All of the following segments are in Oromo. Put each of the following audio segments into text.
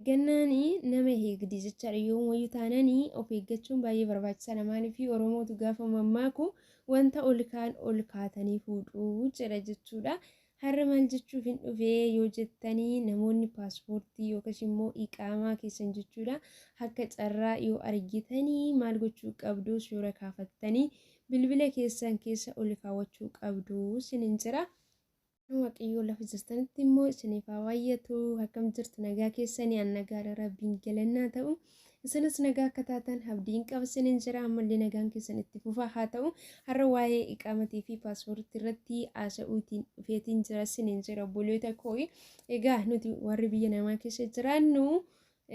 Eeggannaan nama eegdi jechaadha. Yoomuyyuu taanaan of eeggachuun baay'ee barbaachisaadha. Maaliif Oromootu gaafa mammaaku wanta ol kaan ol kaatanii fuudhuu jedha jechuudha. Har'a maal jechuuf hin dhufee yoo jettanii namoonni paaspoortii yookaas immoo iqaamaa keessan jechuudha akka carraa yoo argitanii maal gochuu qabdu suura kaafattanii bilbila keessan keessa ol kaawwachuu qabdu sinin jira. Waaqayyoo lafa jirtanitti immoo isiniif haa baay'atu. Akkam jirtu nagaa keessanii an nagaadha rabbiin galannaa ta'u. Isinis nagaa akka taatan abdiin qaba isiniin jira ammallee nagaan keessan itti fufaa haa ta'u. Har'a waa'ee iqaamatii fi paaspoortii irratti haasa'uutiin dhufeetiin jira isiniin jira obboloota koo. Egaa nuti warri biyya namaa keessa jiraannu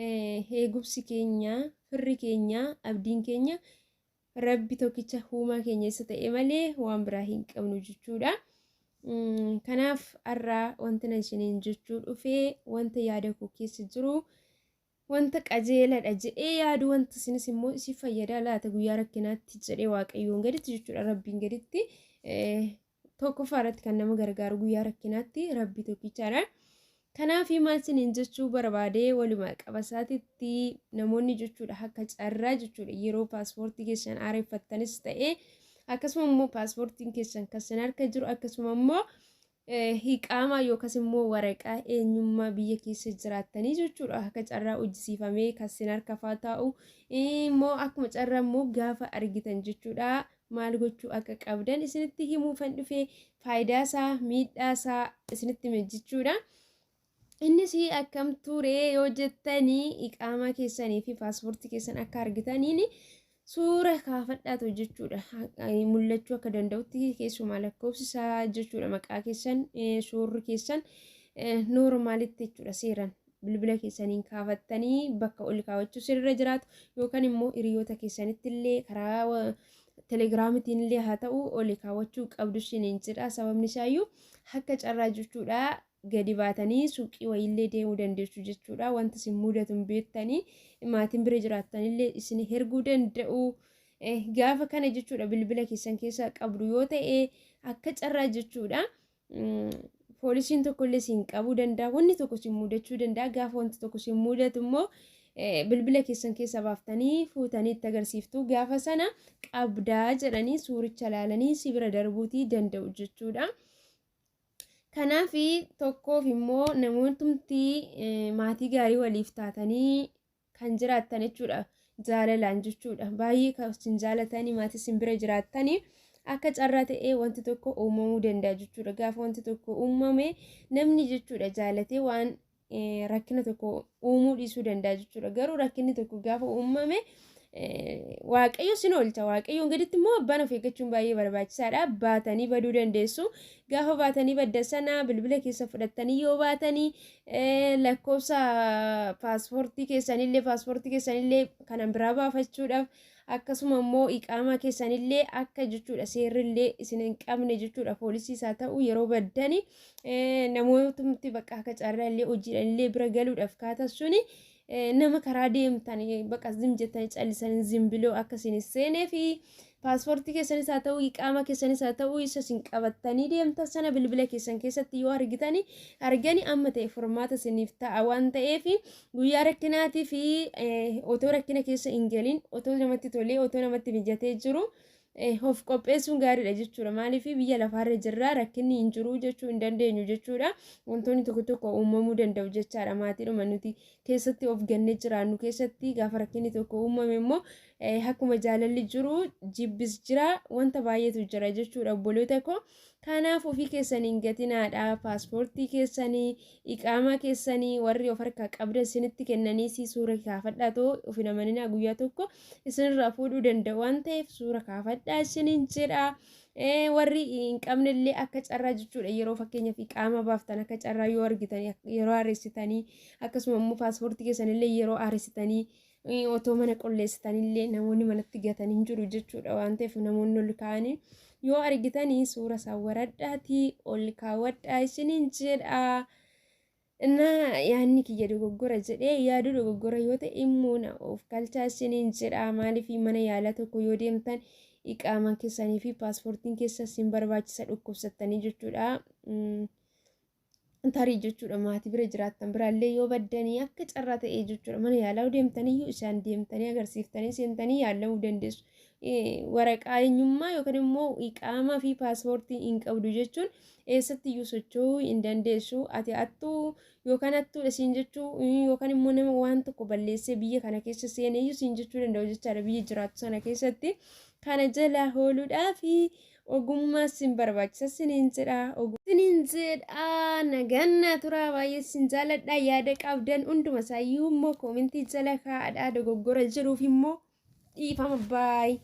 eegumsi keenya, firri keenya, abdiin keenya Rabbi tokkicha uumaa keenya isa ta'e malee waan biraa hin qabnu jechuudha. Kanaaf har'a wanti na isiniin jechuu dhufee wanta yaada koo keessa jiru wanta qajeeladha jedhee yaadu wanta isinis immoo isin fayyadaa laata guyyaa rakkinaatti jedhee waaqayyoon gaditti jechuudha rabbiin gaditti tokkoffaa irratti kan nama gargaaru guyyaa rakkinaatti rabbi tokkichaadha. Kanaaf maal isiniin jechuu barbaade walumaa qabasaatitti namoonni jechuudha akka carraa jechuudha yeroo paaspoortii keessan haareffattanis ta'e akkasuma immoo paaspoortiin keessan kan isin harka jiru akkasuma immoo hiqaamaa yookaas immoo waraqaa eenyummaa biyya keessa jiraattanii jechuudha akka carraa hojjisiifamee kan isin harka faa taa'u immoo akkuma carraa immoo gaafa argitan jechuudha maal gochuu akka qabdan isinitti himuufan dhufe faayidaa isaa miidhaa isaa isinitti hime jechuudha. Innis akkam ture yoo jettanii iqaamaa keessanii fi paaspoortii keessan akka argitaniin suura kaafadhaatu jechuudha. Mul'achuu akka danda'utti keessumaa lakkoofsi isaa jechuudha maqaa keessan suurri keessan noormaalitti jechuudha seeran bilbila keessaniin kaafattanii bakka ol kaawwachuu sirra jiraatu yookaan immoo hiriyoota keessanitti illee karaa telegiraamitiin illee haa ta'u ol kaawwachuu qabdu isiniin jedha. Sababni isaayyuu akka carraa jechuudha gadi baatanii suuqii wayiillee deemuu dandeessu jechuudha. Wanta isin mudatu hin beektanii maatiin bira jiraattanillee isin herguu danda'u. Gaafa kana jechuudha bilbila keessan keessa qabdu yoo ta'e akka carraa jechuudha. Poolisiin tokkollee siin qabuu danda'a. Wanni tokko siin mudachuu danda'a. Gaafa wanti tokko siin mudatu immoo bilbila keessan keessa baaftanii fuutanii itti agarsiiftu. Gaafa sana qabdaa jedhanii suuricha ilaalanii si bira darbuutii danda'u jechuudha. Kanaaf tokkoof immoo namootumti maatii gaarii waliif taatanii kan jiraattan jechuudha. Jaalalaan jechuudha. Baay'ee kan isin jaalatanii maatii isin bira jiraattanii akka carraa ta'ee wanti tokko uumamuu danda'a jechuudha. Gaafa wanti tokko uumame namni jechuudha jaalatee waan rakkina tokko uumuu dhiisuu danda'a jechuudha. Garuu rakkinni tokko gaafa uumame Waaqayyo sin oolcha. Waaqayyoon gaditti immoo abbaan of eeggachuun baay'ee barbaachisaadha. Baatanii baduu dandeessu. Gaafa baatanii baddan sana bilbila keessa fudhattanii yoo baatanii lakkoofsa paaspoortii keessanillee paaspoortii keessanillee kanan biraa baafachuudhaaf akkasuma immoo iqaamaa keessanillee akka jechuudha seerrillee isin hin qabne jechuudha poolisiis haa ta'u yeroo baddani namootumti bakka akka carraa illee hojiidhaan illee bira galuudhaaf kaatan suni nama karaa deemtan baqa zim jettanii callisanii zimbiloo akka isin hin seenee fi paaspoortii keessanis haa ta'u iqaama keessanis haa ta'u isa isin qabattanii deemtan sana bilbila keessan keessatti yoo argitani argani amma ta'e furmaata isiniif ta'a waan ta'eef guyyaa rakkinaatii fi otoo rakkina keessa hin galin otoo namatti tolee otoo namatti mijatee jiru of qopheessuun gaariidha jechuudha. Maaliif biyya lafaarra jirra rakkinni hin jiru jechuu hin dandeenyu jechuudha. Wantoonni tokko tokko uumamuu danda'u jechaadha. Maatiidhuma nuti keessatti of gannee jiraannu keessatti gaafa rakkinni tokko uumame immoo akkuma jaalalli jiru jibbis jira wanta baay'eetu jira jechuudha obboloota koo. Kanaaf ofii keessanii hin gatinaadha. Paaspoortii keessanii, iqaamaa keessanii warri of harkaa qabdan isinitti kennanii si suura kaafadhaa too of hin amaninaa guyyaa tokko isinirraa fuudhuu danda'u waan ta'eef suura kaafadhaa isiniin jedha. Warri hin qabnellee akka carraa jechuudha yeroo fakkeenyaaf iqaamaa baaftan akka carraa yoo argitan yeroo haaressitanii akkasuma immoo paaspoortii keessanillee yeroo haaressitanii otoo mana qulleessitanillee namoonni manatti gatan hin jiru jechuudha waan ta'eef namoonni ol kaa'anii yoo argitanii suura isaa waradhaatii ol kaawwadhaa isiniin jedha. Innaa yaadni kiyya dogoggora jedhee yaaduu dogoggora yoo ta'e immoo na of galchaa isiniin jedha maaliif mana yaalaa tokko yoo deemtan iqaamaan keessanii fi paaspoortiin keessa isin barbaachisa dhukkubsattanii jechuudha. Tarii jechuudha maatii bira jiraattan biraallee yoo baddanii akka carraa ta'ee jechuudha mana yaalaa deemtaniyyuu isaan deemtanii agarsiiftanii seentanii yaalamuu dandeessu. Waraqaa eenyummaa yookaan immoo iqaamaa fi paaspoortii hin qabdu jechuun eessatti iyyuu socho'uu hin dandeessu. Ati attuu yookaan attuudha siin jechuu yookaan immoo nama waan tokko balleessee biyya kana keessa seeneyyuu siin jechuu danda'u jechaadha biyya jiraattu sana keessatti. Kana jala hooluudhaa fi ogummaa sin barbaachisa siniin jedha. Siniin jedha nagaan naa turaa baay'ee sin jaaladha yaada qabdan hunduma isaayyuu immoo koomentii jala kaa'adha dogoggora jiruuf immoo dhiifama baay.